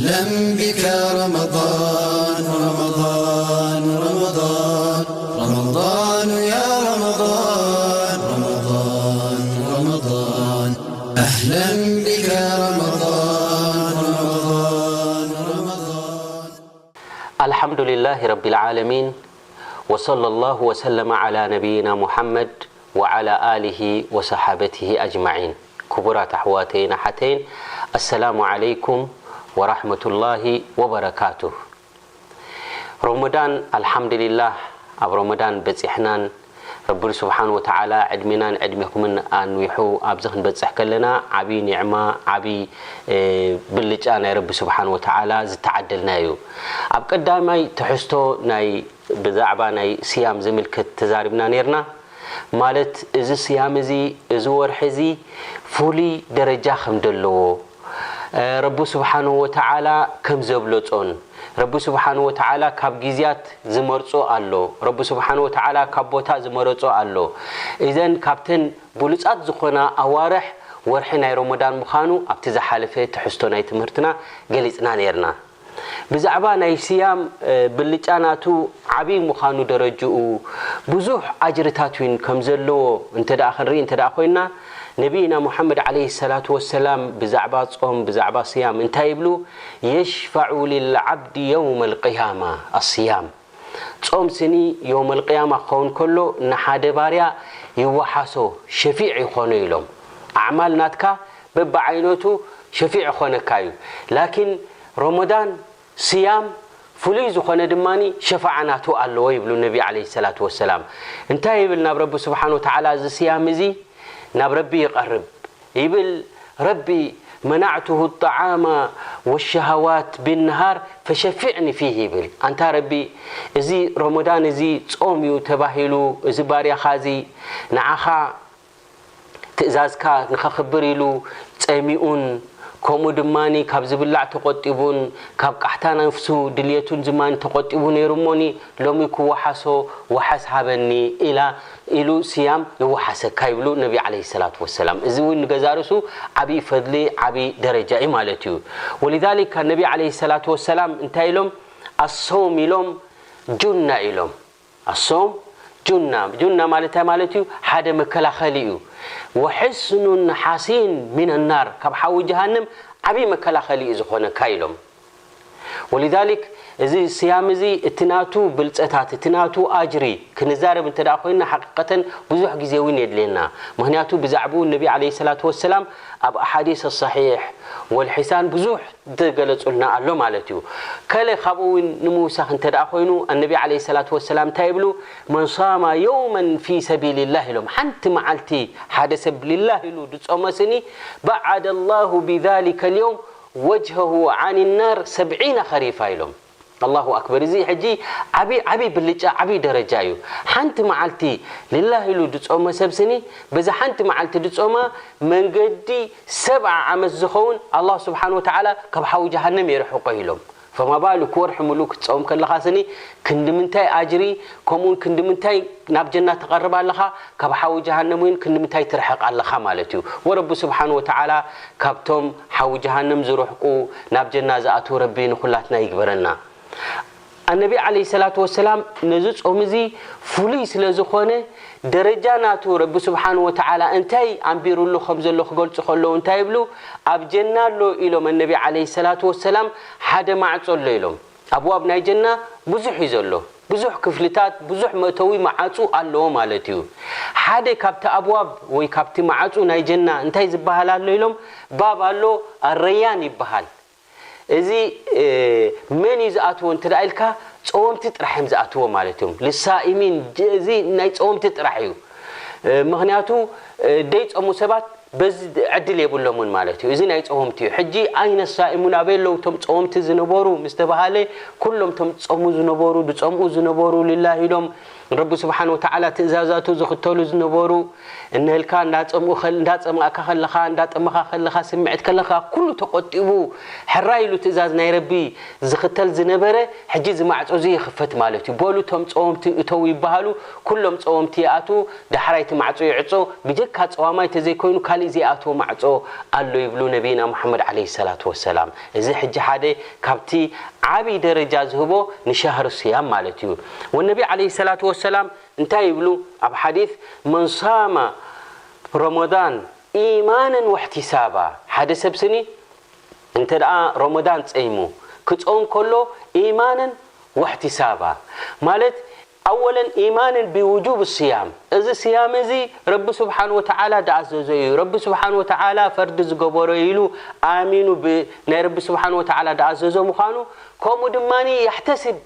أهلا بك رمضان، رمضان، رمضان، رمضان يا رمضان، رمضان، رمضان. أهلا بك رمضان، رمضان، رمضان. الحمد لله رب العالمين، وصلى الله وسلم على نبينا محمد وعلى آله وصحابته أجمعين. ክቡራት ኣሕዋተይን ኣሓተይን፣ السلام عليكم ورحمة الله وبركاته. ረመዳን ኣልሓምዱሊላህ ኣብ ረመዳን በፂሕናን፣ ረቢ ስብሓን ወተዓላ ዕድሜናን ዕድሜኹምን ኣንዊሑ ኣብዚ ክንበፅሕ ከለና ዓብዪ ኒዕማ፣ ዓብዪ ብልጫ ናይ ረቢ ስብሓን ወተዓላ ዝተዓደልና እዩ። ኣብ ቀዳማይ ትሕዝቶ ናይ ብዛዕባ ናይ ስያም ዝምልከት ተዛሪብና ነይርና። ማለት እዚ ስያም እዚ፣ እዚ ወርሒ እዚ ፍሉይ ደረጃ ከም ዘለዎ፣ ረቢ ስብሓንሁ ወተዓላ ከም ዘብለጾን፣ ረቢ ስብሓንሁ ወተዓላ ካብ ግዜያት ዝመርጾ ኣሎ፣ ረቢ ስብሓንሁ ወተዓላ ካብ ቦታ ዝመረጾ ኣሎ። እዘን ካብተን ብሉጻት ዝኾና ኣዋርሕ ወርሒ ናይ ረመዳን ምዃኑ ኣብቲ ዝሓለፈ ትሕዝቶ ናይ ትምህርትና ገሊጽና ነይርና። ብዛዕባ ናይ ስያም ብልጫ ናቱ ዓብዪ ምዃኑ ደረጅኡ ብዙሕ ኣጅርታት እውን ከም ዘለዎ እንተ ደኣ ክንርኢ እንተ ደኣ ኮይንና፣ ነቢይና ሙሓመድ ዓለይሂ ሰላቱ ወሰላም ብዛዕባ ጾም፣ ብዛዕባ ስያም እንታይ ይብሉ? የሽፋዑ ሊልዓብዲ የውመ ልቅያማ። ኣስያም፣ ጾም ስኒ የውመ ልቅያማ ክኸውን ከሎ ንሓደ ባርያ ይወሓሶ፣ ሸፊዕ ይኾኖ ኢሎም። ኣዕማል ናትካ በብዓይነቱ ሸፊዕ ይኾነካ እዩ። ላኪን ረመዳን ስያም ፍሉይ ዝኾነ ድማ ሸፋዓ ናቱ ኣለዎ ይብሉ ነቢ ዓለይሂ ሰላቱ ወሰላም። እንታይ ይብል ናብ ረቢ ስብሓን ወተዓላ እዚ ስያም እዚ ናብ ረቢ ይቐርብ ይብል፣ ረቢ መናዕቱሁ ጣዓማ ወሸሃዋት ቢነሃር ፈሸፊዕኒ ፊህ ይብል። ኣንታ ረቢ፣ እዚ ረመዳን እዚ ጾም እዩ ተባሂሉ፣ እዚ ባርያኻ እዚ ንዓኻ ትእዛዝካ ንኸኽብር ኢሉ ጸሚኡን ከምኡ ድማ ካብ ዝብላዕ ተቖጢቡን ካብ ቃሕታ ነፍሱ ድልየቱን ዝማን ተቖጢቡ ነይሩ እሞኒ፣ ሎሚ ክወሓሶ ወሓስ ሃበኒ ኢላ ኢሉ ስያም ይወሓሰካ ይብሉ ነቢ ዓለይሂ ሰላቱ ወሰላም። እዚ እውን ንገዛእ ርእሱ ዓብዪ ፈድሊ፣ ዓብዪ ደረጃ እዩ ማለት እዩ። ወሊዛሊክ ነቢ ዓለይሂ ሰላቱ ወሰላም እንታይ ኢሎም? ኣሶም ኢሎም ጁና ኢሎም። ኣሶም ጁና፣ ጁና ማለት እንታይ ማለት እዩ? ሓደ መከላኸሊ እዩ። ወሕስኑን ሓሲን ሚን ናር፣ ካብ ሓዊ ጀሃንም ዓብዪ መከላኸሊ እዩ ዝኾነካ ኢሎም። ወሊዛሊክ እዚ ስያም እዚ እቲ ናቱ ብልፀታት፣ እቲ ናቱ ኣጅሪ ክንዛረብ እንተ ደኣ ኮይንና ሓቂቀተን ብዙሕ ግዜ እውን የድልየና። ምክንያቱ ብዛዕባኡ ነቢ ዓለይሂ ሰላቱ ወሰላም ኣብ ኣሓዲስ ሰሒሕ ወልሒሳን ብዙሕ ዝገለጹልና ኣሎ ማለት እዩ። ከለ ካብኡ እውን ንምውሳኽ እንተ ደኣ ኮይኑ ኣነቢ ዓለይሂ ሰላቱ ወሰላም እንታይ ይብሉ? መን ሳማ የውመን ፊ ሰቢልላህ ኢሎም። ሓንቲ መዓልቲ ሓደ ሰብ ሊላህ ኢሉ ድጾመ ስኒ በዓደ ላሁ ቢዛሊከ ልየውም ወጅሀሁ ዓን ናር ሰብዒነ ኸሪፋ ኢሎም። ኣላሁ ኣክበር። እዚ ሕጂ ዓብዪ ዓብዪ ብልጫ፣ ዓብዪ ደረጃ እዩ። ሓንቲ መዓልቲ ሊላህ ኢሉ ድጾመ ሰብ ስኒ በዛ ሓንቲ መዓልቲ ድጾማ መንገዲ ሰብዓ ዓመት ዝኸውን ኣላህ ስብሓን ወተዓላ ካብ ሓዊ ጀሃነም የርሕቆ ኢሎም። ፈማ ባሉክ ወርሒ ሙሉእ ክትጸውም ከለኻ ስኒ ክንዲ ምንታይ ኣጅሪ፣ ከምኡውን ክንዲ ምንታይ ናብ ጀና ትቐርብ ኣለኻ፣ ካብ ሓዊ ጀሃነም እውን ክንዲ ምንታይ ትርሕቕ ኣለኻ ማለት እዩ። ወረቢ ስብሓን ወተዓላ ካብቶም ሓዊ ጀሃነም ዝርሕቁ ናብ ጀና ዝኣትዉ ረቢ ንኹላትና ይግበረና። ኣነቢ ዓለይሂ ሰላቱ ወሰላም ነዚ ጾም እዚ ፍሉይ ስለ ዝኾነ ደረጃ ናቱ ረቢ ስብሓን ወተዓላ እንታይ ኣንቢሩሉ ከም ዘሎ ክገልጹ ከለዉ እንታይ ይብሉ? ኣብ ጀና ኣሎ ኢሎም ኣነቢ ዓለይሂ ሰላቱ ወሰላም ሓደ ማዕጾ ኣሎ ኢሎም። ኣብዋብ ናይ ጀና ብዙሕ እዩ ዘሎ። ብዙሕ ክፍልታት፣ ብዙሕ መእተዊ መዓጹ ኣለዎ ማለት እዩ። ሓደ ካብቲ ኣብዋብ ወይ ካብቲ ማዕጹ ናይ ጀና እንታይ ዝበሃል ኣሎ ኢሎም? ባብ ኣሎ፣ ኣረያን ይበሃል። እዚ መን እዩ ዝኣትዎ እንተ ደኣ ኢልካ፣ ጸወምቲ ጥራሕ እዮም ዝኣትዎ ማለት እዮም። ልሳኢሚን፣ እዚ ናይ ጸወምቲ ጥራሕ እዩ። ምኽንያቱ ደይጸሙ ሰባት በዚ ዕድል የብሎምን ማለት እዩ። እዚ ናይ ጸወምቲ እዩ። ሕጂ ኣይነ ሳኢሙን፣ ኣበይ ኣለዉ እቶም ጸወምቲ ዝነበሩ ምስ ተባሃለ፣ ኩሎም እቶም ዝጸሙ ዝነበሩ፣ ዝጸምኡ ዝነበሩ፣ ሊላህ ኢሎም ረቢ ስብሓን ወተዓላ ትእዛዛቱ ዝኽተሉ ዝነበሩ፣ እነህልካ እንዳጸምኡ ከል-፣ እንዳጸማእካ ከለኻ፣ እንዳጠመኻ ከለኻ፣ ስምዕት ከለኻ፣ ኩሉ ተቆጢቡ፣ ሕራይ ኢሉ ትእዛዝ ናይ ረቢ ዝኽተል ዝነበረ፣ ሕጂ እዚ ማዕጾ እዚ ይኽፈት ማለት እዩ። በሉ፣ እቶም ጸወምቲ እተው ይበሃሉ፣ ኩሎም ጸወምቲ ይኣትዉ፣ ዳሕራይ እቲ ማዕጾ ይዕጾ፣ ብጀካ ጸዋማይ ተዘይኮይኑ፣ ካልእ ዘይኣትዎ ማዕጾ ኣሎ ይብሉ ነቢና ሙሓመድ ዓለይሂ ሰላቱ ወሰላም። እዚ ሕጂ ሓደ ካብቲ ዓቢ ደረጃ ዝህቦ ንሻህር ስያም ማለት እዩ። ወነቢ ዓለይሂ ሰላቱ ወሰላም እንታይ ይብሉ ኣብ ሓዲስ? መን ሳመ ረመዳን ኢማንን ወሕቲሳባ፣ ሓደ ሰብ ስኒ እንተ ደኣ ረመዳን ጸይሙ ክጾም ከሎ ኢማንን ወሕቲሳባ ማለት ኣወለን ኢማንን ብውጁብ ስያም፣ እዚ ስያም እዚ ረቢ ስብሓን ወተዓላ ደኣዘዞ እዩ፣ ረቢ ስብሓን ወተዓላ ፈርዲ ዝገበሮ ኢሉ ኣሚኑ ብ-፣ ናይ ረቢ ስብሓን ወተዓላ ደኣዘዞ ምዃኑ፣ ከምኡ ድማ ያሕተስብ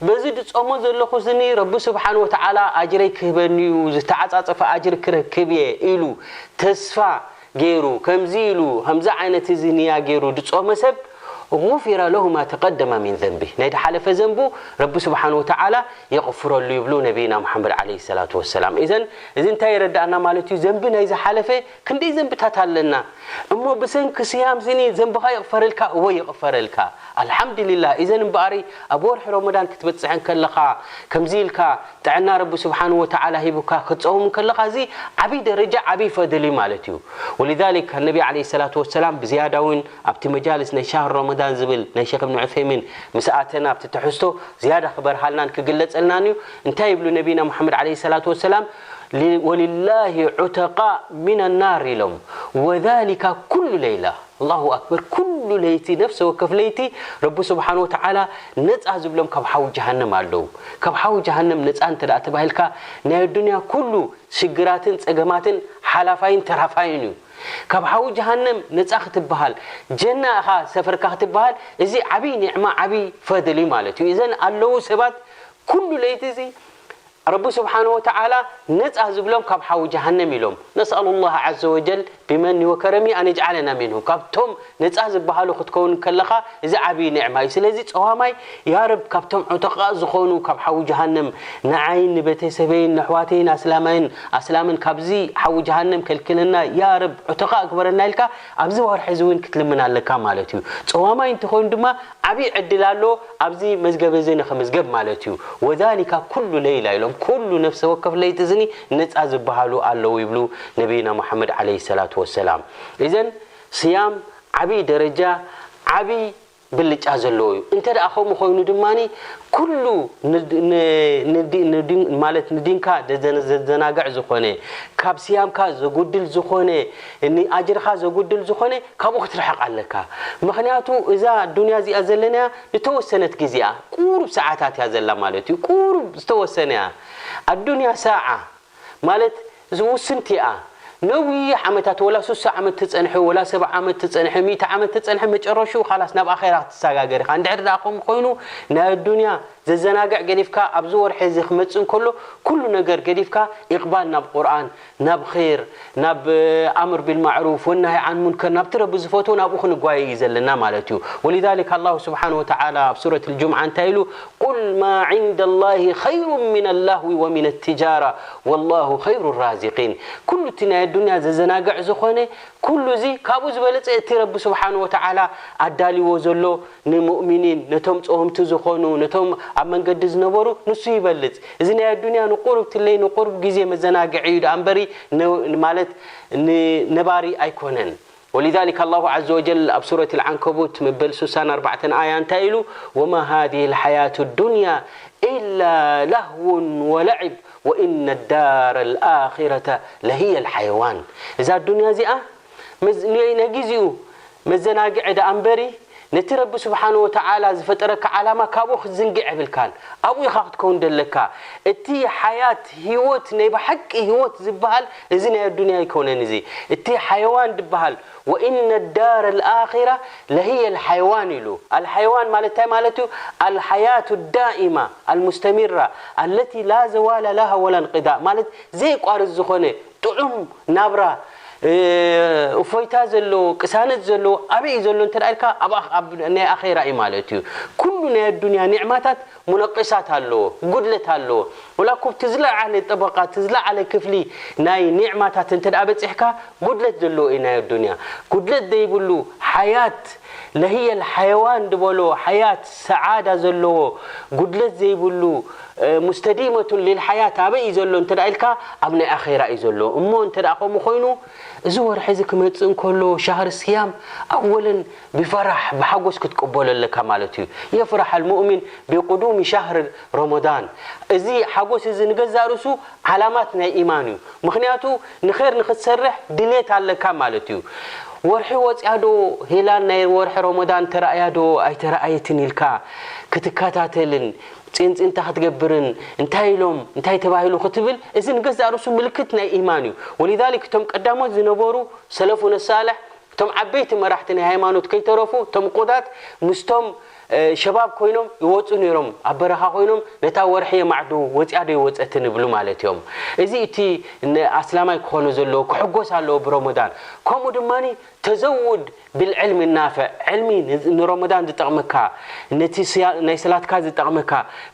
በዚ ድጾሞ ዘለኹ ስኒ ረቢ ስብሓን ወተዓላ ኣጅረይ ክህበኒ እዩ፣ ዝተዓጻጸፈ ኣጅሪ ክረክብ እየ ኢሉ ተስፋ ገይሩ፣ ከምዚ ኢሉ፣ ከምዚ ዓይነት እዚ ንያ ገይሩ ድጾመ ሰብ፣ ጉፊረ ለሁ ማ ተቀደመ ሚን ዘንቢ፣ ናይ ዝሓለፈ ዘንቡ ረቢ ስብሓን ወተዓላ የቕፍረሉ ይብሉ ነቢና ሙሓመድ ዓለይሂ ሰላቱ ወሰላም። ኢዘን እዚ እንታይ የረዳእና ማለት እዩ? ዘንቢ ናይ ዝሓለፈ ክንደይ ዘንብታት ኣለና እሞ ብሰንኪ ስያም ስኒ ዘንብኻ ይቕፈረልካ? እወ ይቕፈረልካ። ኣልሓምዱሊላህ። ኢዘን እምበኣሪ ኣብ ወርሒ ረመዳን ክትበጽሐን ከለኻ ከምዚ ኢልካ ጥዕና ረቢ ስብሓን ወተዓላ ሂቡካ ክትጸውም ከለኻ እዚ ዓብይ ደረጃ ዓብይ ፈድል እዩ ማለት እዩ። ወሊዛሊክ ነቢ ዓለይሂ ሰላቱ ወሰላም ብዝያዳ እውን ኣብቲ መጃልስ ናይ ሻህር ረመዳን ዝብል ናይ ሸክ እብን ዑሰይሚን ምስ ኣተና ኣብቲ ትሕዝቶ ዝያዳ ክበርሃልናን ክግለጸልናን እዩ። እንታይ ይብሉ ነቢና ሙሓመድ ዓለይሂ ሰላቱ ወሰላም? ሊ-፣ ወሊላሂ ዑተቃእ ሚነ ናር ኢሎም። ወዛሊካ ኩሉ ለይላ። ኣላሁ ኣክበር። ኩሉ ለይቲ፣ ነፍሰ ወከፍ ለይቲ ረቢ ስብሓን ወተዓላ ነፃ ዝብሎም ካብ ሓዊ ጀሃነም ኣለዉ። ካብ ሓዊ ጀሃነም ነፃ እንተ ደኣ ተባሂልካ፣ ናይ ኣዱንያ ኩሉ ሽግራትን ጸገማትን ሓላፋይን ተራፋይን እዩ። ካብ ሓዊ ጀሃነም ነፃ ክትበሃል፣ ጀና ኢኻ ሰፈርካ ክትበሃል፣ እዚ ዓብይ ኒዕማ፣ ዓብይ ፈድል እዩ ማለት እዩ። እዘን ኣለዉ ሰባት ኩሉ ለይቲ እዚ ረቢ ስብሓን ወተዓላ ነፃ ዝብሎም ካብ ሓዊ ጀሃነም ኢሎም። ነስኣሉ ላህ ዓዘ ወጀል ቢመኒ ወከረሚ ኣን የጅዓለና ሚንሁም። ካብቶም ነፃ ዝበሃሉ ክትከውን ከለኻ እዚ ዓብዪ ኒዕማ እዩ። ስለዚ ጸዋማይ፣ ያ ረብ፣ ካብቶም ዑተቃእ ዝኾኑ ካብ ሓዊ ጀሃነም ንዓይን ንቤተሰበይን ንኣሕዋተይን ኣስላማይን ኣስላምን ካብዚ ሓዊ ጀሃነም ከልክለና ያ ረብ፣ ዑተቃእ ግበረና ኢልካ ኣብዚ ወርሒ እዚ እውን ክትልምን ኣለካ ማለት እዩ። ጸዋማይ እንተኾይኑ ድማ ዓብዪ ዕድል ኣሎ ኣብዚ መዝገብ እዚ ንኽምዝገብ ማለት እዩ። ወዛሊካ ኩሉ ለይላ ኢሎም፣ ኩሉ ነፍሰ ወከፍ ለይቲ እዝኒ ነፃ ዝበሃሉ ኣለዉ ይብሉ ነቢይና ሙሓመድ ዓለይሂ ሰላቱ ወሰላም። ኢዘን ስያም ዓብዪ ደረጃ፣ ዓብዪ ብልጫ ዘለዎ እዩ። እንተ ደኣ ከምኡ ኮይኑ ድማ ኩሉ ንድ-፣ ን-፣ ንዲ-፣ ንዲን-፣ ማለት ንዲንካ ዘዘ-፣ ዘዘናግዕ ዝኾነ፣ ካብ ስያምካ ዘጉድል ዝኾነ፣ ንኣጅርኻ ዘጉድል ዝኾነ ካብኡ ክትርሕቕ ኣለካ። ምኽንያቱ እዛ ዱንያ እዚኣ ዘለናያ ዝተወሰነት ግዜ እያ፣ ቁሩብ ሰዓታት እያ ዘላ ማለት እዩ። ቁሩብ ዝተወሰነ እያ። ኣዱንያ ሳዓ ማለት እዚ ውስንቲ እያ። ነዊሕ ዓመታት፣ ወላ ሱሳ ዓመት ትጸንሒ፣ ወላ ሰብዓ ዓመት ትጸንሒ፣ ሚእቲ ዓመት ትጸንሒ፣ መጨረሽኡ ኻላስ ናብ ኣኼራ ክትሰጋገር ኢኻ። እንድሕር ደኣ ከምኡ ኮይኑ ናይ ኣዱንያ ዘዘናግዕ ገዲፍካ ኣብዚ ወርሒ እዚ ክመጽእ እንከሎ ኩሉ ነገር ገዲፍካ ኢቕባል ናብ ቁርኣን፣ ናብ ኸይር፣ ናብ ኣምር ቢልማዕሩፍ ወናሂ ዓን ሙንከር፣ ናብቲ ረቢ ዝፈትዎ ናብኡ ክንጓየ እዩ ዘለና ማለት እዩ። ወሊዛሊክ ኣላሁ ስብሓነሁ ወተዓላ ኣብ ሱረት ልጁምዓ እንታይ ኢሉ? ቁል ማ ዒንደ ላሂ ኸይሩ ሚነ ላህዊ ወሚነ ትጃራ ወላሁ ኸይሩ ራዚቂን። ኩሉ እቲ ናይ ኣዱንያ ዘዘናግዕ ዝኾነ ኩሉ እዚ ካብኡ ዝበለጸ እቲ ረቢ ስብሓነሁ ወተዓላ ኣዳልዎ ዘሎ ንሙእሚኒን፣ ነቶም ጾምቲ ዝኾኑ፣ ነቶም ኣብ መንገዲ ዝነበሩ ንሱ ይበልጽ። እዚ ናይ ኣዱንያ ንቁሩብ ትለይ ንቁሩብ ግዜ መዘናግዒ እዩ ደኣ እምበሪ ነ-፣ ማለት ንነባሪ ኣይኮነን። ወሊዛሊክ ኣላሁ ዓዘ ወጀል ኣብ ሱረት ልዓንከቡት መበል ሱሳን ኣርባዕተን ኣያ እንታይ ኢሉ? ወማ ሃዚህ ልሓያቱ ዱንያ ኢላ ላህውን ወለዕብ ወኢነ ዳረ ልኣኺረተ ለሂየ ልሓይዋን። እዛ ኣዱንያ እዚኣ መዝ-፣ ን-፣ ናይ ግዜኡ መዘናግዒ ደኣ እምበሪ ነቲ ረቢ ስብሓነ ወተዓላ ዝፈጠረካ ዓላማ ካብኡ ክትዝንግዕ የብልካን። ኣብኡ ኢኻ ክትከውን ደለካ። እቲ ሓያት፣ ህይወት፣ ናይ ብሓቂ ህይወት ዝበሃል እዚ ናይ ኣዱንያ ኣይኮነን። እዚ እቲ ሓይዋን ዝበሃል፣ ወኢነ ዳረ ልኣኺራ ለሂየ ልሓይዋን ኢሉ። ኣልሓይዋን ማለት እንታይ ማለት እዩ? ኣልሓያቱ ዳኢማ ኣልሙስተሚራ ኣለቲ ላ ዘዋለ ላሃ ወላ እንቅዳእ፣ ማለት ዘየቋርጽ ዝኾነ ጥዑም ናብራ፣ እፎይታ ዘለዎ ቅሳነት ዘለዎ ኣበይ እዩ ዘሎ እንተ ኢልካ ኣብ ናይ ኣኼራ እዩ ማለት እዩ። ኩሉ ናይ ኣዱንያ ኒዕማታት ሙነቅሳት ኣለዎ፣ ጉድለት ኣለዎ። ወላ እኮ እቲ ዝለዓለ ጠበቃ እቲ ዝለዓለ ክፍሊ ናይ ኒዕማታት እንተ ደኣ በፂሕካ ጉድለት ዘለዎ እዩ ናይ ኣዱንያ። ጉድለት ዘይብሉ ሓያት ለህየል ሓየዋን ዝበሎ ሓያት ሰዓዳ ዘለዎ ጉድለት ዘይብሉ ሙስተዲመቱን ሊልሓያት ኣበይ እዩ ዘሎ እንተ ኢልካ ኣብ ናይ ኣኼራ እዩ ዘሎ። እሞ እንተ ከምኡ ኮይኑ እዚ ወርሒ እዚ ክመጽእ እንከሎ ሻህር ስያም ኣወለን ብፈራሕ ብሓጎስ ክትቅበሎ ኣለካ ማለት እዩ። የፍራሕ ልሙእሚን ብቁዱሚ ሻህር ረመዳን። እዚ ሓጎስ እዚ ንገዛእ ርእሱ ዓላማት ናይ ኢማን እዩ። ምኽንያቱ ንኸር ንክትሰርሕ ድሌት ኣለካ ማለት እዩ። ወርሒ ወፅያ ዶ ሂላል ናይ ወርሒ ረመዳን ተረኣያ ዶ ኣይተረኣየትን ኢልካ ክትከታተልን ፅንፅንታ ክትገብርን እንታይ ኢሎም እንታይ ተባሂሉ ክትብል እዚ ንገዛእ ርእሱ ምልክት ናይ ኢማን እዩ። ወሊዛሊክ እቶም ቀዳሞት ዝነበሩ ሰለፉነ ሳልሕ እቶም ዓበይቲ መራሕቲ ናይ ሃይማኖት ከይተረፉ እቶም ቁዳት ምስቶም ሸባብ ኮይኖም ይወፁ ነይሮም። ኣብ በረኻ ኮይኖም ነታ ወርሒ የማዕድዉ፣ ወፂኣ ዶ ይወፀትን ይብሉ ማለት እዮም። እዚ እቲ ኣስላማይ ክኾኖ ዘለዎ ክሕጎስ ኣለዎ ብረመዳን። ከምኡ ድማ ተዘውድ ብልዕልሚ ናፍዕ፣ ዕልሚ ንረመዳን ዝጠቕመካ፣ ነቲ ናይ ሰላትካ ዝጠቕመካ፣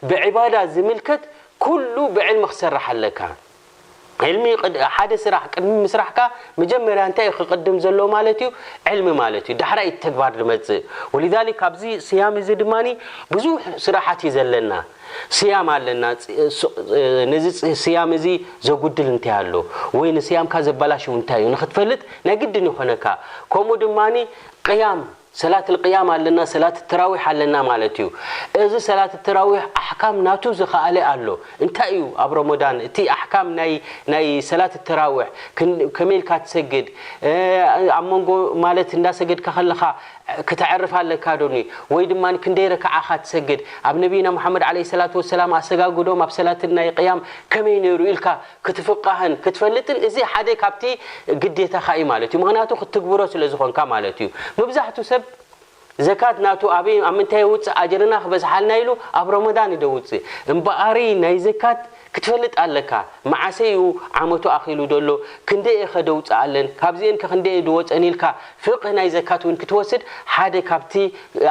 ብዕባዳ ዝምልከት ኩሉ ብዕልሚ ክሰርሕ ኣለካ። ዕልሚ ሓደ ስራሕ ቅድሚ ምስራሕካ መጀመርያ እንታይ እዩ ክቅድም ዘለዎ ማለት እዩ? ዕልሚ ማለት እዩ። ዳሕራይ እቲ ተግባር ዝመፅእ። ወሊዛሊክ ኣብዚ ስያም እዚ ድማ ብዙሕ ስራሓት እዩ ዘለና። ስያም ኣለና። ነዚ ስያም እዚ ዘጉድል እንታይ ኣሎ ወይ ንስያምካ ዘበላሽው እንታይ እዩ ንክትፈልጥ ናይ ግድን ይኾነካ። ከምኡ ድማ ቅያም ሰላት ልቅያም ኣለና፣ ሰላት ተራዊሕ ኣለና ማለት እዩ። እዚ ሰላት ተራዊሕ ኣሕካም ናቱ ዝኸኣለ ኣሎ። እንታይ እዩ ኣብ ረመዳን እቲ ኣሕካም ናይ ናይ ሰላት ተራዊሕ? ከመይ ኢልካ ትሰግድ? ኣብ መንጎ ማለት እንዳሰገድካ ከለኻ ከተዕርፍ ኣለካ ዶኒ? ወይ ድማ ክንደይ ረክዓኻ ትሰግድ? ኣብ ነቢና ሙሓመድ ዓለይሂ ሰላቱ ወሰላም ኣሰጋግዶም ኣብ ሰላት ናይ ቅያም ከመይ ነይሩ ኢልካ ክትፍቃህን ክትፈልጥን እዚ ሓደ ካብቲ ግዴታኻ እዩ ማለት እዩ። ምኽንያቱ ክትግብሮ ስለ ዝኾንካ ማለት እዩ። መብዛሕቱ ሰብ ዘካት ናቱ ኣበይ ኣብ ምንታይ የውፅእ ኣጀርና ክበዝሓልና ኢሉ ኣብ ረመዳን እዩ ደውፅእ። እምበኣሪ ናይ ዘካት ክትፈልጥ ኣለካ። መዓሰ እዩ ዓመቱ ኣኺሉ ደሎ? ክንደይ እየ ከደውፅኣለን? ካብዚአን ከ ክንደይ እየ ድወፀን ኢልካ ፍቅህ ናይ ዘካት እውን ክትወስድ ሓደ ካብቲ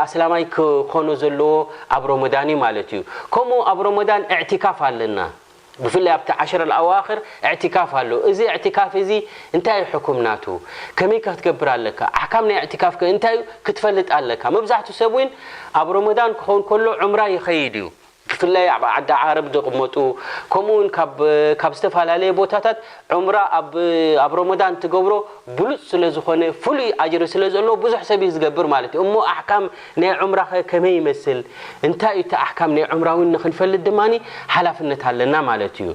ኣስላማይ ክኾኖ ዘለዎ ኣብ ረመዳን እዩ ማለት እዩ። ከምኡ ኣብ ረመዳን እዕቲካፍ ኣለና። ብፍላይ ኣብቲ ዓሽረ ኣዋኽር እዕቲካፍ ኣሎ። እዚ እዕቲካፍ እዚ እንታይ እዩ ሕኩም ናቱ? ከመይ ከ ክትገብር ኣለካ? ኣሕካም ናይ እዕቲካፍ ከ እንታይ እዩ ክትፈልጥ ኣለካ። መብዛሕቱ ሰብ እውን ኣብ ረመዳን ክኸውን ከሎ ዑምራ ይኸይድ እዩ። ብፍላይ ኣብ ዓዲ ዓረብ ዝቕመጡ ከምኡ እውን ካብ ካብ ዝተፈላለየ ቦታታት ዑምራ ኣብ ኣብ ረመዳን ትገብሮ ብሉፅ ስለ ዝኾነ ፍሉይ ኣጅሪ ስለ ዘለዎ ብዙሕ ሰብ እዩ ዝገብር ማለት እዩ። እሞ ኣሕካም ናይ ዑምራ ኸ ከመይ ይመስል? እንታይ እዩ እቲ ኣሕካም ናይ ዑምራ እውን ንክንፈልጥ ድማ ሓላፍነት ኣለና ማለት እዩ።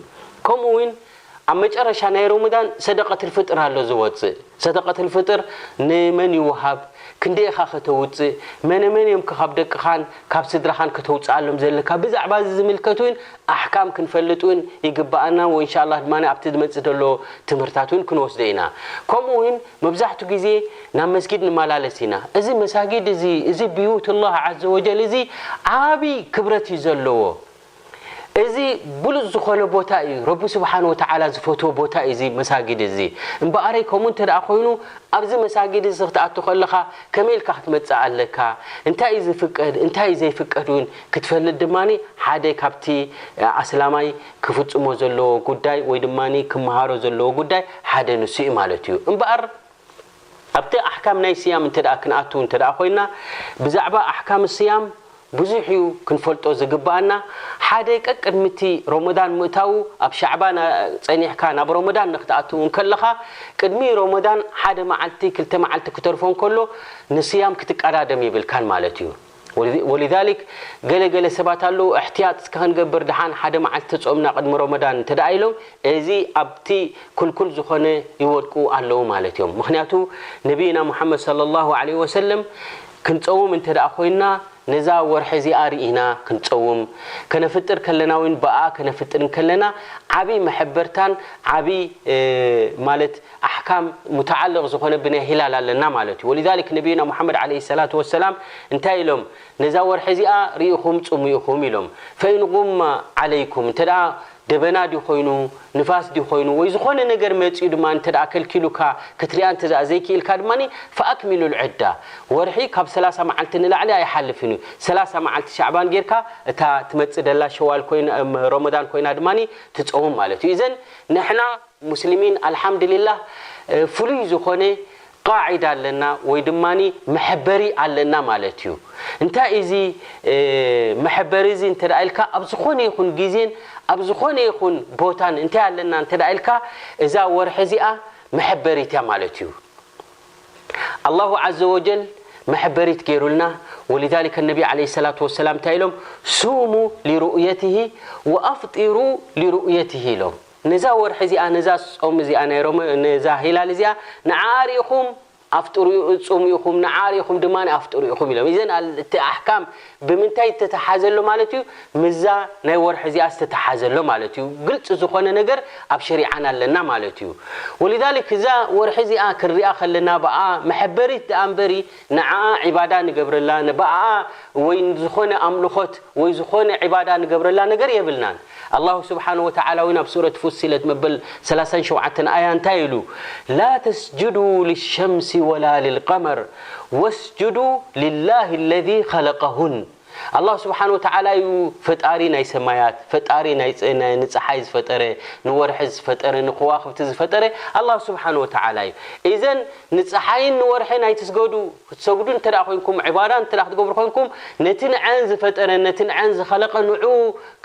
ከምኡ እውን ኣብ መጨረሻ ናይ ረመዳን ሰደቀትል ፍጥር ኣሎ ዝወፅእ። ሰደቀትል ፍጥር ንመን ይወሃብ? ክንደይ ኢኻ ከተውፅእ? መነ መን እዮም ካብ ደቅኻን ካብ ስድራኻን ከተውፅኣሎም ዘለካ? ብዛዕባ እዚ ዝምልከት እውን ኣሕካም ክንፈልጥ እውን ይግብኣና። ወኢንሻላህ ድማ ኣብቲ ዝመፅእ ዘሎ ትምህርታት እውን ክንወስዶ ኢና። ከምኡ እውን መብዛሕትኡ ግዜ ናብ መስጊድ ንመላለስ ኢና። እዚ መሳጊድ እዚ እዚ ብዩትላህ ዓዘ ወጀል እዚ ዓብዪ ክብረት እዩ ዘለዎ። እዚ ብሉፅ ዝኾነ ቦታ እዩ። ረቢ ስብሓን ወተዓላ ዝፈትዎ ቦታ እዩ እዚ መሳጊድ እዚ። እምበኣረይ ከምኡ እንተ ደኣ ኮይኑ ኣብዚ መሳጊድ እዚ ክትኣቱ ከለኻ ከመይ ኢልካ ክትመፅእ ኣለካ? እንታይ እዩ ዝፍቀድ እንታይ እዩ ዘይፍቀድ እውን ክትፈልጥ ድማ ሓደ ካብቲ ኣስላማይ ክፍፅሞ ዘለዎ ጉዳይ ወይ ድማ ክመሃሮ ዘለዎ ጉዳይ ሓደ ንሱ እዩ ማለት እዩ። እምበኣር ኣብቲ ኣሕካም ናይ ስያም እንተ ደኣ ክንኣቱ እንተ ደኣ ኮይና ብዛዕባ ኣሕካም ስያም ብዙሕ እዩ ክንፈልጦ ዝግብኣና። ሓደ ቀቅድሚ እቲ ረመዳን ምእታዉ ኣብ ሻዕባን ጸኒሕካ ናብ ረመዳን ንክትኣትው እንከለኻ ቅድሚ ረመዳን ሓደ መዓልቲ ክልተ መዓልቲ ክተርፎ እንከሎ ንስያም ክትቀዳደም የብልካን ማለት እዩ። ወሊዛሊክ ገለ ገለ ሰባት ኣለዉ እሕትያጥ እስከ ክንገብር ደሓን ሓደ መዓልቲ ተጾምና ቅድሚ ረመዳን እንተ ደኣ ኢሎም እዚ ኣብቲ ክልኩል ዝኾነ ይወድቁ ኣለዉ ማለት እዮም። ምኽንያቱ ነቢይና ሙሓመድ ሰለላሁ ዐለይሂ ወሰለም ክንጸውም እንተ ደኣ ኮይንና ነዛ ወርሒ እዚኣ ርኢና ክንጸውም፣ ከነፍጥር ከለና እውን ብኣ ከነፍጥር እንከለና ዓቢ መሐበርታን ዓቢ ማለት ኣሕካም ሙተዓልቕ ዝኾነ ብናይ ሂላል ኣለና ማለት እዩ። ወሊዛሊክ ነቢይና ሙሓመድ ዐለይሂ ሰላቱ ወሰላም እንታይ ኢሎም? ነዛ ወርሒ እዚኣ ርኢኹም ጽሙ ኢኹም ኢሎም። ፈኢን ጉመ ዐለይኩም እንተ ደኣ ደበና ድዩ ኮይኑ፣ ንፋስ ድዩ ኮይኑ፣ ወይ ዝኾነ ነገር መጺኡ ድማ እንተ ደኣ ከልኪሉካ ክትሪኣ እንተ ደኣ ዘይክኢልካ ድማ፣ ፈኣክሚሉ ልዕዳ፣ ወርሒ ካብ ሰላሳ መዓልቲ ንላዕሊ ኣይሓልፍን እዩ። ሰላሳ መዓልቲ ሻዕባን ጌርካ እታ ትመጽእ ደላ ሸዋል ኮይና፣ እም፣ ረመዳን ኮይና ድማ ትጸውም ማለት እዩ። እዘን ንሕና ሙስሊሚን ኣልሓምዱሊላህ፣ እ፣ ፍሉይ ዝኾነ ቃዒዳ ኣለና ወይ ድማ መሐበሪ ኣለና ማለት እዩ። እንታይ እዚ፣ እ፣ መሐበሪ እዚ እንተ ደኣ ኢልካ፣ ኣብ ዝኾነ ይኹን ግዜን ኣብ ዝኾነ ይኹን ቦታን እንታይ ኣለና እንተ ደኣ ኢልካ፣ እዛ ወርሒ እዚኣ መሐበሪት እያ ማለት እዩ። ኣላሁ ዓዘ ወጀል መሐበሪት ገይሩልና። ወሊዛሊከ ነቢ ዓለይሂ ሰላቱ ወሰላም እንታይ ኢሎም? ሱሙ ሊሩእየትሂ ወኣፍጢሩ ሊሩእየትሂ ኢሎም። ነዛ ወርሒ እዚኣ፣ ነዛ ጾም እዚኣ፣ ናይ ሮመ-፣ ነዛ ሂላል እዚኣ ንዓ ርኢኹም ኣፍጥሩ፣ ጹሙ ኢኹም፣ ንዓ ርኢኹም ድማ ኣፍጥሩ ኢኹም ኢሎም። እዘን ኣል-፣ እቲ ኣሕካም ብምንታይ ዝተተሓዘሎ ማለት እዩ? ምዛ ናይ ወርሒ እዚኣ ዝተተሓዘሎ ማለት እዩ። ግልጽ ዝኾነ ነገር ኣብ ሸሪዓና ኣለና ማለት እዩ። ወሊዛሊክ እዛ ወርሒ እዚኣ ክንሪኣ ከለና ብኣ መሐበሪት ደኣ እምበሪ ንዓኣ ዒባዳ ንገብረላ፣ ንብኣ ወይ ዝኾነ ኣምልኾት ወይ ዝኾነ ዒባዳ ንገብረላ ነገር የብልናን። ኣላሁ ስብሓነ ወተዓላ እውን ኣብ ሱረት ፉሲለት መበል ሰላሳን ሸውዓተን ኣያ እንታይ ኢሉ? ላ ተስጁዱ ልሸምሲ ወላ ልልቀመር ወስጁዱ ልላህ ለዚ ኸለቀሁን። ኣላሁ ስብሓነ ወተዓላ እዩ ፈጣሪ ናይ ሰማያት፣ ፈጣሪ ናይ ፅ-፣ ናይ ንፀሓይ ዝፈጠረ፣ ንወርሒ ዝፈጠረ፣ ንከዋኽብቲ ዝፈጠረ ኣላሁ ስብሓነ ወተዓላ እዩ። ኢዘን ንፀሓይን ንወርሕን ኣይትስገዱ፣ ክትሰግዱ እንተ ደኣ ኮይንኩም፣ ዒባዳ እንተ ደኣ ክትገብሩ ኮይንኩም፣ ነቲ ንዐን ዝፈጠረ፣ ነቲ ንዐን ዝኸለቐ ንዑ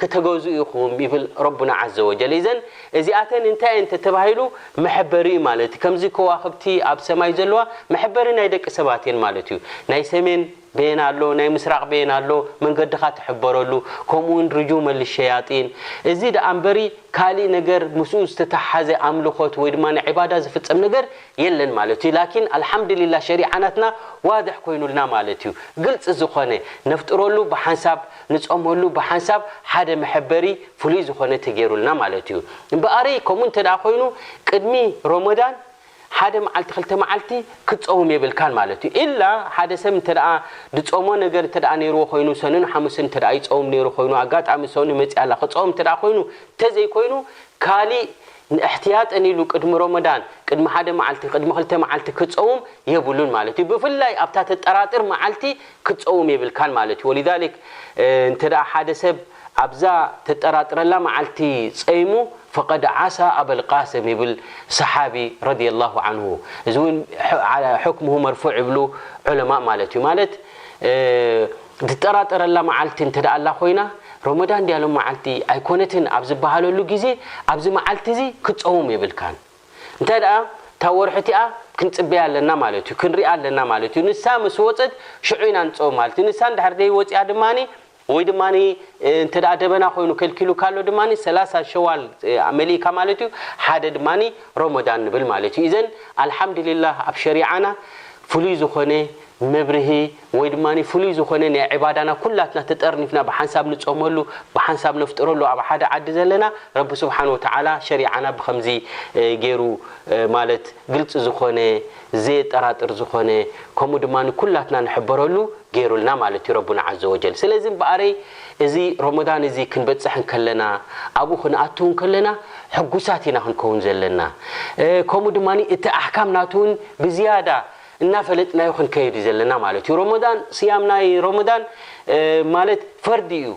ክተገዝኡ ኢኹም ይብል ረቡና ዓዘ ወጀል። ኢዘን እዚኣተን እንታይ እየን እንተ ተባሂሉ መሐበሪ እዩ ማለት እዩ። ከምዚ ከዋኽብቲ ኣብ ሰማይ ዘለዋ መሐበሪ ናይ ደቂ ሰባት እየን ማለት እዩ። ናይ ሰሜን በየን ኣሎ፣ ናይ ምስራቕ በየን ኣሎ፣ መንገድኻ ትሕበረሉ፣ ከምኡ እውን ርጁመ ልሸያጢን። እዚ ደኣ እምበሪ ካሊእ ነገር ምስኡ ዝተተሓሓዘ ኣምልኾት ወይ ድማ ናይ ዒባዳ ዝፍጸም ነገር የለን ማለት እዩ። ላኪን ኣልሓምዱሊላህ ሸሪዓ ናትና ዋድሕ ኮይኑልና ማለት እዩ። ግልፂ ዝኾነ ነፍጥረሉ ብሓንሳብ፣ ንጾመሉ ብሓንሳብ ሓደ መሐበሪ ፍሉይ ዝኾነ ተገይሩልና ማለት እዩ። እምበኣረይ ከምኡ እንተ ደኣ ኮይኑ ቅድሚ ሮመዳን ሓደ መዓልቲ ክልተ መዓልቲ ክትጸውም የብልካን ማለት እዩ። ኢላ ሓደ ሰብ እንተ ደኣ ዝጾሞ ነገር እንተ ደኣ ነይርዎ ኮይኑ፣ ሰኑን ሓሙስን እንተ ደኣ ይጸውም ነይሩ ኮይኑ፣ ኣጋጣሚ ሰኑ መጺኣ ኣላ ክጸውም እንተ ደኣ ኮይኑ እንተዘይኮይኑ፣ ካሊእ ንእሕትያጠን ኢሉ ቅድሚ ሮመዳን፣ ቅድሚ ሓደ መዓልቲ፣ ቅድሚ ክልተ መዓልቲ ክጸውም የብሉን ማለት እዩ። ብፍላይ ኣብታ ተጠራጥር መዓልቲ ክትጸውም የብልካን ማለት እዩ። ወሊዛሊክ፣ እ፣ እንተ ደኣ ሓደ ሰብ ኣብዛ ተጠራጥረላ መዓልቲ ጸይሙ፣ ፈቀድ ዓሳ ኣበል ቃስም ይብል ሰሓቢ ረዲየላሁ ዓንሁ። እዚ እውን ሕ-፣ ዓ-፣ ሕክሙሁ መርፉዕ ይብሉ ዑለማእ ማለት እዩ። ማለት፣ እ፣ ዝጠራጠረላ መዓልቲ እንተ ደኣ ኣላ ኮይና፣ ሮመዳን ድያ ሎም መዓልቲ ኣይኮነትን ኣብ ዝበሃለሉ ግዜ፣ ኣብዚ መዓልቲ እዚ ክትጸውም የብልካን። እንታይ ደኣ፣ እታ ወርሒ እቲኣ ክንጽበያ ኣለና ማለት እዩ፣ ክንሪኣ ኣለና ማለት እዩ። ንሳ ምስ ወጸት ሽዑ ኢና ንጸውም ማለት እዩ። ንሳ እንድሕር ዘይወጽያ ድማኒ፣ ወይ ድማኒ፣ እ፣ እንተ ደኣ ደበና ኮይኑ ከልኪሉካ ኣሎ ድማኒ፣ ሰላሳ ሸዋል፣ እ፣ መሊእካ ማለት እዩ፣ ሓደ ድማኒ ሮመዳን ንብል ማለት እዩ። ኢዘን ኣልሓምዱሊላህ ኣብ ሸሪዓና ፍሉይ ዝኾነ መብርሂ ወይ ድማ ፍሉይ ዝኾነ ናይ ዕባዳና ኩላትና ተጠርኒፍና ብሓንሳብ ንጾመሉ፣ ብሓንሳብ ነፍጥረሉ፣ ኣብ ሓደ ዓዲ ዘለና፣ ረቢ ስብሓን ወተዓላ ሸሪዓና ብኸምዚ፣ እ፣ ገይሩ፣ እ፣ ማለት ግልጺ ዝኾነ፣ ዘየጠራጥር ዝኾነ፣ ከምኡ ድማ ኩላትና ንሕበረሉ ገይሩልና ማለት እዩ ረቡና ዓዘ ወጀል። ስለዚ እምበኣረይ እዚ ረመዳን እዚ ክንበጽሕ እንከለና፣ ኣብኡ ክንኣትው እንከለና፣ ሕጉሳት ኢና ክንከውን ዘለና። እ፣ ከምኡ ድማ እቲ ኣሕካም ናቱ እውን ብዝያዳ እናፈለጥናዮ ክንከይድ እዩ ዘለና ማለት እዩ። ረመዳን፣ ስያም ናይ ረመዳን፣ እ፣ ማለት ፈርዲ እዩ፣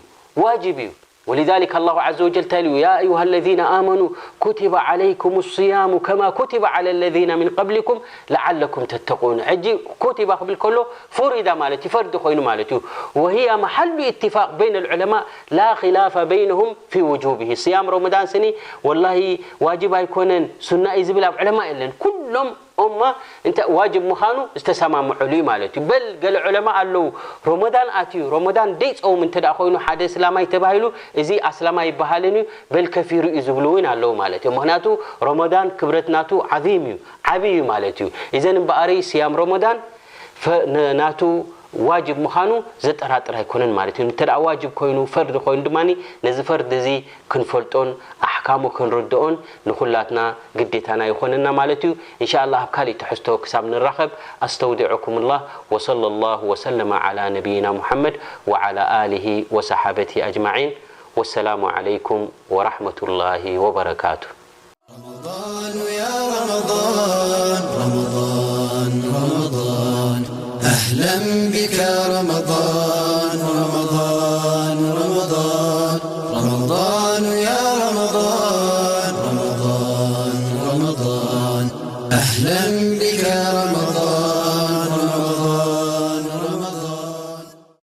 ዋጅብ እዩ። ወሊዛሊክ ኣላሁ ዓዘ ወጀል እንታይ ኢሉ? ያ ኣዩሃ ለዚነ ኣመኑ ኩቲበ ዓለይኩም ስያሙ ከማ ኩቲበ ዓለ ለዚነ ሚን ቀብሊኩም ለዓለኩም ተተቁን። ሕጂ ኩቲባ ክብል ከሎ ፉሪዳ ማለት እዩ፣ ፈርዲ ኮይኑ ማለት እዩ። ወህያ መሓሉ ኢትፋቅ በይነ ልዑለማእ ላ ኺላፈ በይነሁም ፊ ውጁብሂ። ስያም ረመዳን ስኒ ወላሂ ዋጅብ ኣይኮነን፣ ሱና እዩ ዝብል ኣብ ዑለማ የለን። ኩሎም ኡማ እንተ ዋጅብ ምዃኑ ዝተሰማምዑሉ እዩ ማለት እዩ። በል ገለ ዑለማ ኣለዉ፣ ሮመዳን ኣትዩ፣ ሮመዳን ደይጸውም እንተ ደኣ ኮይኑ ሓደ እስላማይ ተባሂሉ፣ እዚ ኣስላማይ ይበሃልን እዩ፣ በል ከፊሩ እዩ ዝብሉ እውን ኣለዉ ማለት እዩ። ምኽንያቱ ሮመዳን ክብረት ናቱ ዓዚም እዩ፣ ዓብዪ እዩ ማለት እዩ። ኢዘን እምበኣረይ ስያም ሮመዳን ፈ-፣ ነ-፣ ናቱ ዋጅብ ምዃኑ ዘጠራጥር ኣይኮነን ማለት እዩ። እንተ ደኣ ዋጅብ ኮይኑ፣ ፈርዲ ኮይኑ ድማ ነዚ ፈርዲ እዚ ክንፈልጦን ኣሕካሙ ክንርድኦን ንኹላትና ግዴታና ይኾነና ማለት እዩ። እንሻኣላህ ኣብ ካሊእ ትሕዝቶ ክሳብ ንራኸብ፣ ኣስተውዲዑኩምላህ ወሰለላሁ ወሰለመ ዓላ ነቢይና ሙሓመድ ወዓላ ኣሊሂ ወሰሓበቲ ኣጅማዒን። ወሰላሙ ዓለይኩም ወራሕመቱላሂ ወበረካቱ። رمضان يا رمضان، رمضان، رمضان، أهلا بك رمضان.